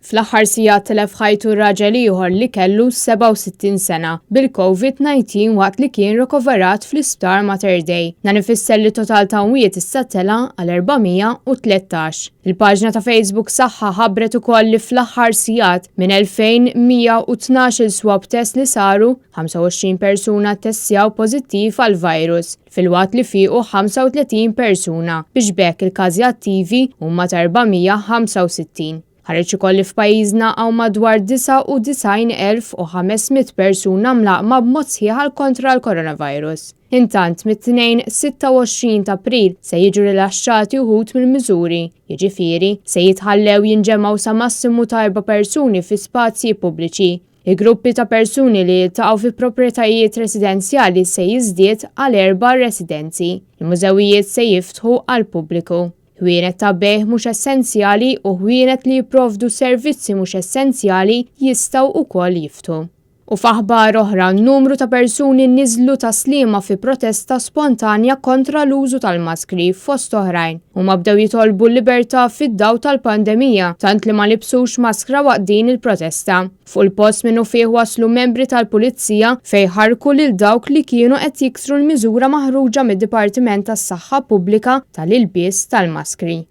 Fl-aħħar sigħat tilef ħajtu raġel ieħor li kellu 67 sena bil-Covid-19 waqt li kien rikoverat fl-Isptar Mater Dei. Dan ifisser li total ta' mwiet issa tela' għal 413. Il-paġna ta' Facebook Saħħa ħabbret ukoll li fl-aħħar sigħat minn 2,112 il swab test li saru, 25 persuna ttestjaw pożittiv għall-virus, filwaqt li fiequ 35 persuna, biex b'hekk il-każi attivi huma ta' 465. Ħareġ ukoll li f'pajjiżna hawn madwar 99,500 persuna mlaqqma b'mod sħiħ għal kontra l-coronavirus. Intant, mit-Tnejn 26 t'April se jiġu rilaxxati uħud mill-miżuri, jiġifieri, se jitħallew jinġemgħu sa massimu ta' erba' persuni fi spazji pubbliċi. Il-gruppi ta' persuni li jiltaqgħu fi proprjetajiet residenzjali se jiżdied għal erba' residenzi. Il-mużewijiet se jiftħu għall-pubbliku. Ħwienet ta' bejgħ mhux essenzjali u ħwienet li jipprovdu servizzi mhux essenzjali jistgħu wkoll jiftħu. U f'aħbar oħra, numru ta' persuni niżlu Tas-Sliema fi protesta spontanja kontra l-użu tal-maskri, fost oħrajn. Huma bdew jitolbu l-libertà fid-dawl tal-pandemija, tant li ma libsux maskra waqt din il-protesta. Fuq il-post minnufih waslu membri tal-Pulizija fejn ħarrku lil dawk li kienu qed jiksru l-miżura maħruġa mid-Dipartiment tas-Saħħa Pubblika tal-ilbies tal-maskri.